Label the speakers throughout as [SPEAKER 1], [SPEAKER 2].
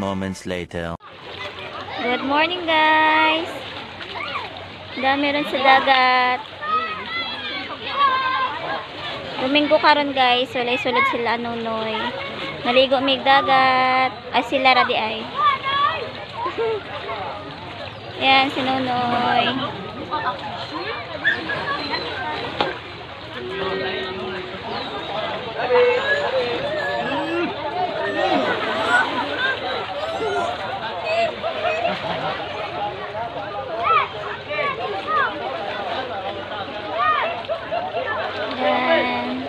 [SPEAKER 1] Moments later.
[SPEAKER 2] Good morning, guys. Dami rin sa dagat. Domingo karon, guys, walay sulod sila Nonoy. Naligo mig dagat. Ay, sila ra di ay. Yan si Nonoy. Yan.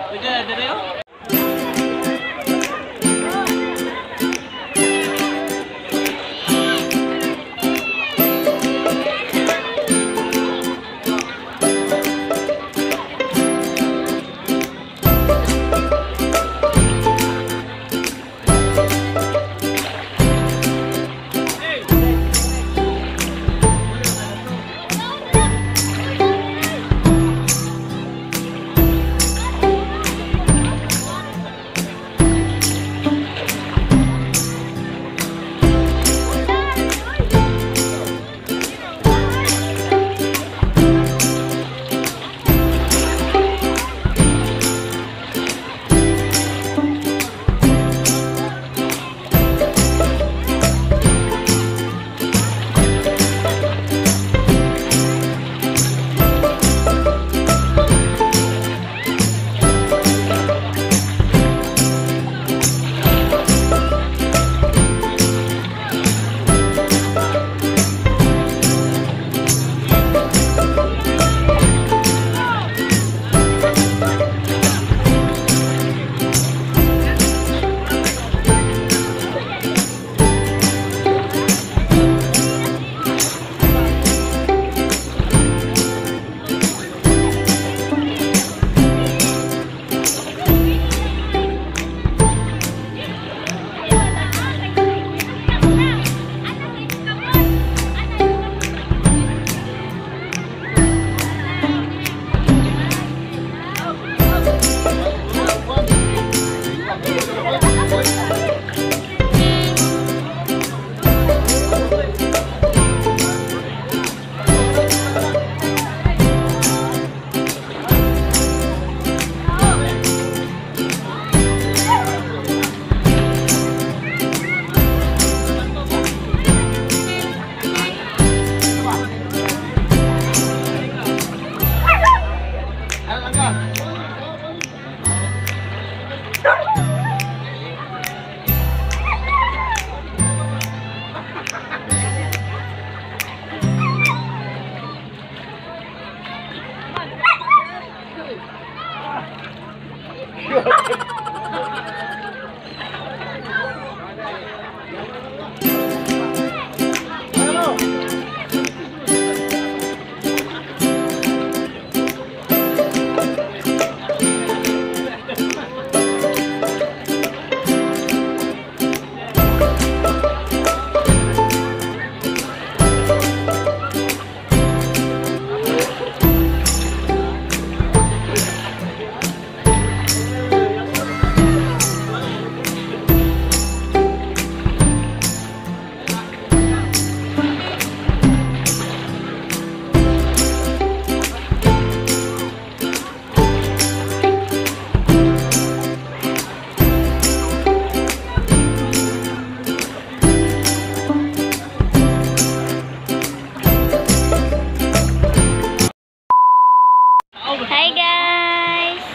[SPEAKER 2] Hi guys!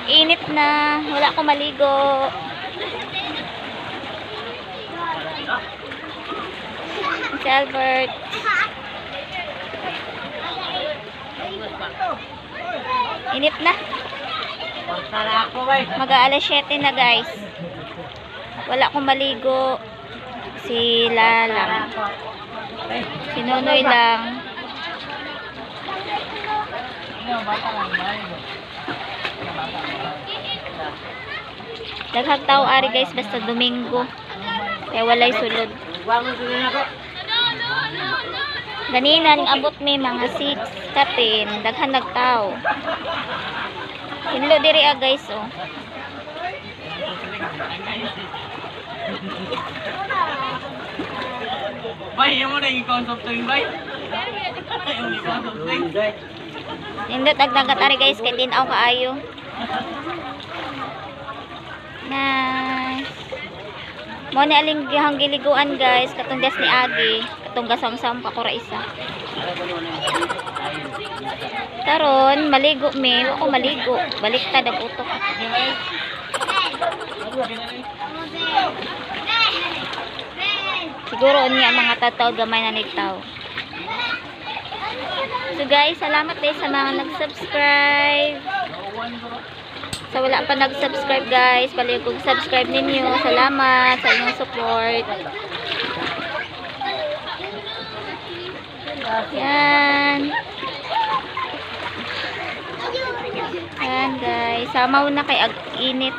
[SPEAKER 2] Init na. Wala akong maligo. Si Albert. Init na. Mag-aalas 7 na, guys. Wala akong maligo. Sila lang. Si Nonoy lang. Daghang tao ari guys, basta Domingo. Kaya walay sulod. Ganina ning abot mi mga 6 kapin, daghan nagtao. Hinlo diri ah guys oh.
[SPEAKER 1] Bay, mo na yung soft drink, bay. Yung soft drink.
[SPEAKER 2] Nindot ang dagat ari guys kay tinaw kaayo. Nice. Mo ni aling gihang giliguan guys, katong gas ni Agi, katong gasamsam pa ko ra isa. Karon maligo mi, wa ko maligo, baliktad ang utok. Siguro unya mga tataw gamay na nigtaw. So guys, salamat din sa mga nag-subscribe. Sa wala pa nag-subscribe guys, palihog kong subscribe ninyo. Salamat sa inyong support. Yan. Yan guys, samaw na kay ag init.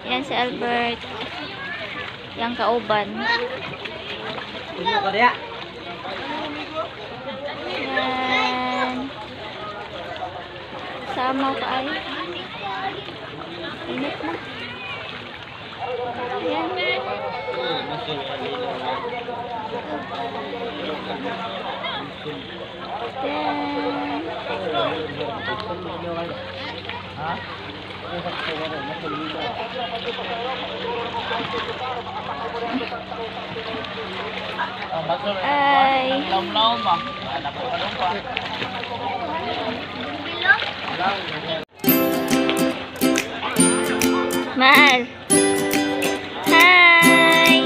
[SPEAKER 2] Yan si Albert. Yang kauban. Yan. Samaw ka ay. Init na. Yan. Yan. Ay. Mahal. Hi.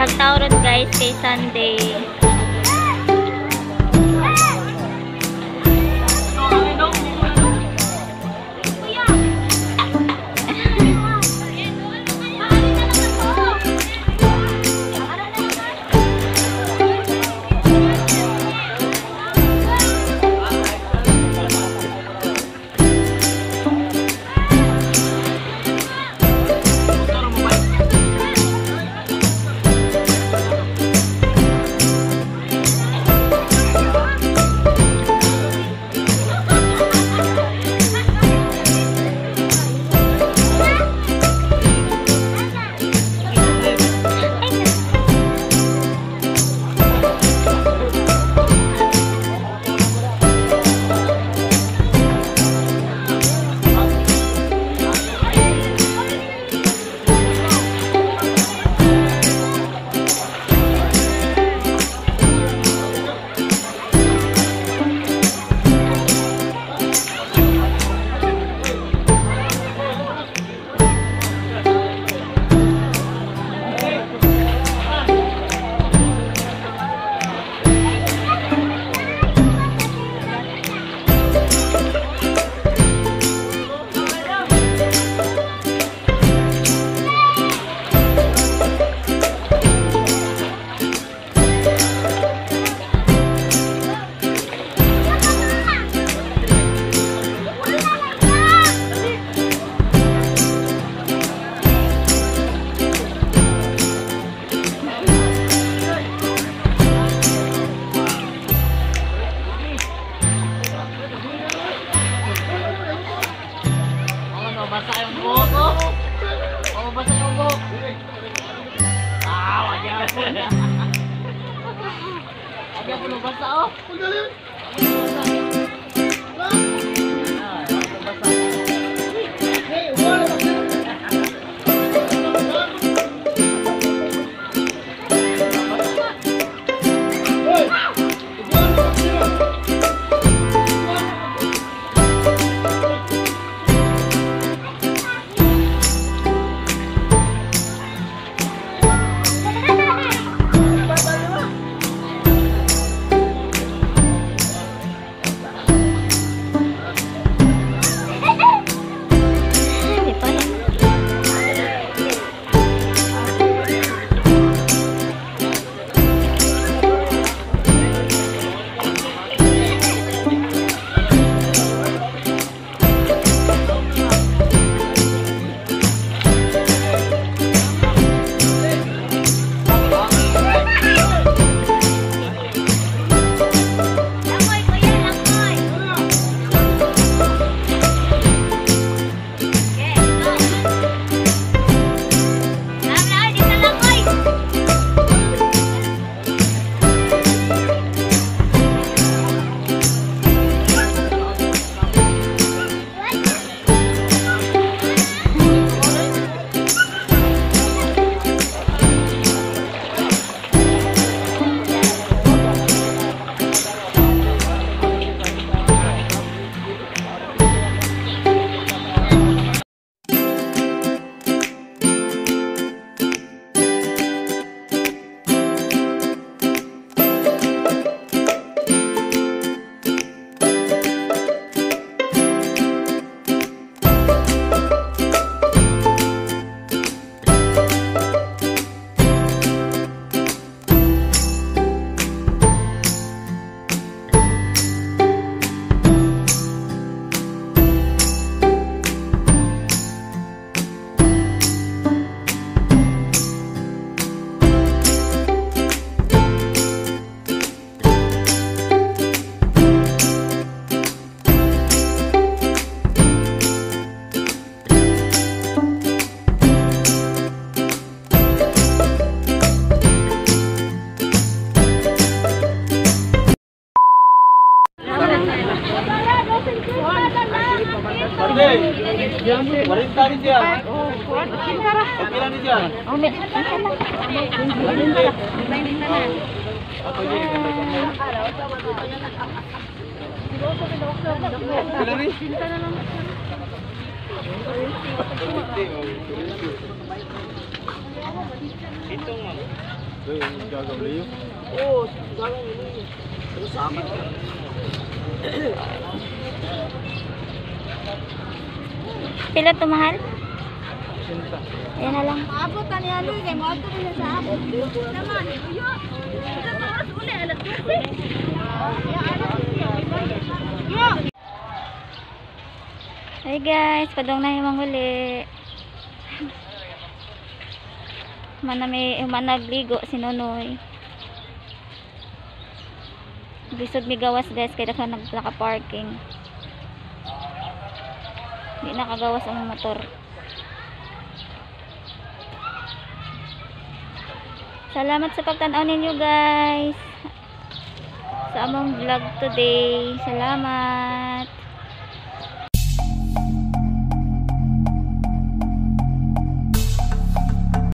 [SPEAKER 2] Nagtawrot guys kay Sunday.
[SPEAKER 1] Basa yung buhok ko. Oh, basa yung buhok. Ah, wag yan. Wag yan, puno basa oh. Ah, basa.
[SPEAKER 2] Pila to, mahal? Ayan na lang.
[SPEAKER 3] Maabot ta niya Luy, kay moadto niya sa abot. Naman, uyo. Sa oras uli alas 12. Yo.
[SPEAKER 2] Hi guys, padong na yung uli. Mana may managligo si Nonoy. Lisod mi gawas, guys, kay daghan nagka-parking. Di nakagawas ang motor. Salamat sa pagtan-aw ninyo, guys, sa among vlog today. Salamat.